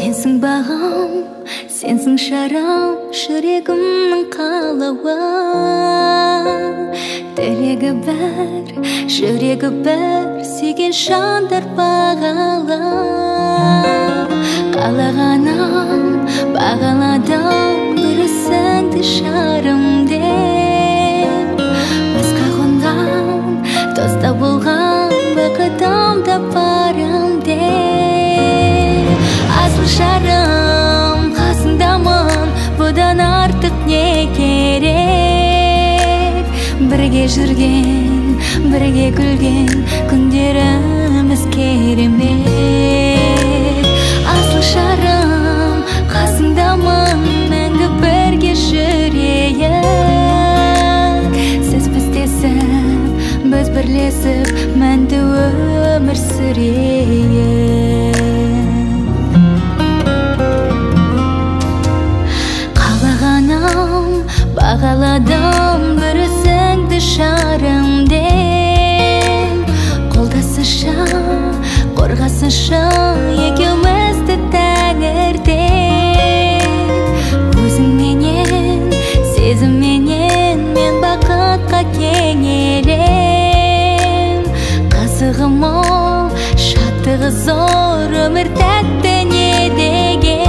Сенсің бағым, сенсің шарам, жүрегімнің қалауы. Тілегі бір, жүрегі бір, сүйген жандар бағалы. Қалағаным, бағаладым, бір өзіңді жарым деп. Басқа қонған, доста болған, бақытым да барым деп. Асыл жарым, қасыңдамын, бұдан артық не керек? Бірге жүрген, бірге күлген күндеріміз керемет. Асыл жарым, қасыңдамын, мәңгі бірге жүрейік. Сіз біздесіп, біз бірлесіп, мәнді өмір сүрейік. Қалағаным, бағаладым, бір өзіңді жарым деп. Қолдасыншы, қорғасыншы, екеумізді тәңірден. Өзіңменен, сезімменен мен бақытқа кенелем. Қызығы мол, шаттығы зор, өмір тәтті не деген.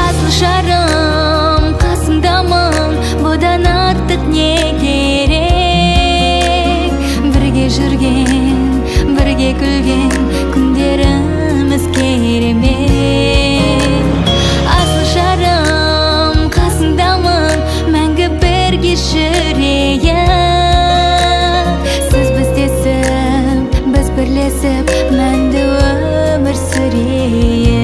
Асыл жарым, қасыңдамын, бұдан артық не керек? Бірге жүрген, бірге күлген күндеріміз керемет. Асыл жарым, қасыңдамын, мәңгі бірге жүрейік. Сіз біздесіп, біз бірлесіп, мәнді өмір сүрейік.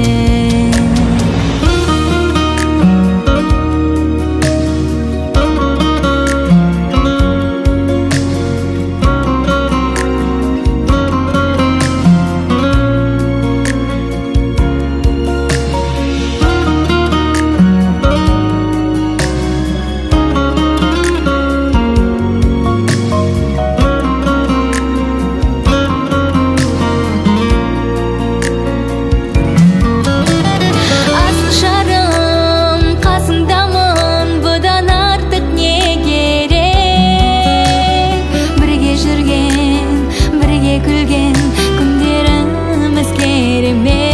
Асыл жарым, қасыңдамын, бұдан артық не керек? Бірге жүрген, бірге күлген күндеріміз керемет.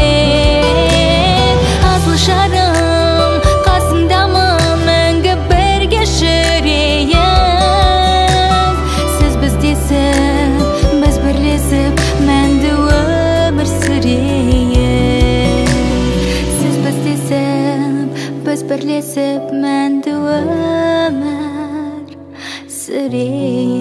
Асыл жарым, қасыңдамын, мәңгі бірге жүрейік. Сіз біздесіп, біз бірлесіп, мәнді өмір сүрейік. Сіз біздесіп, біз бірлесіп, мәнді өмір сүрейік.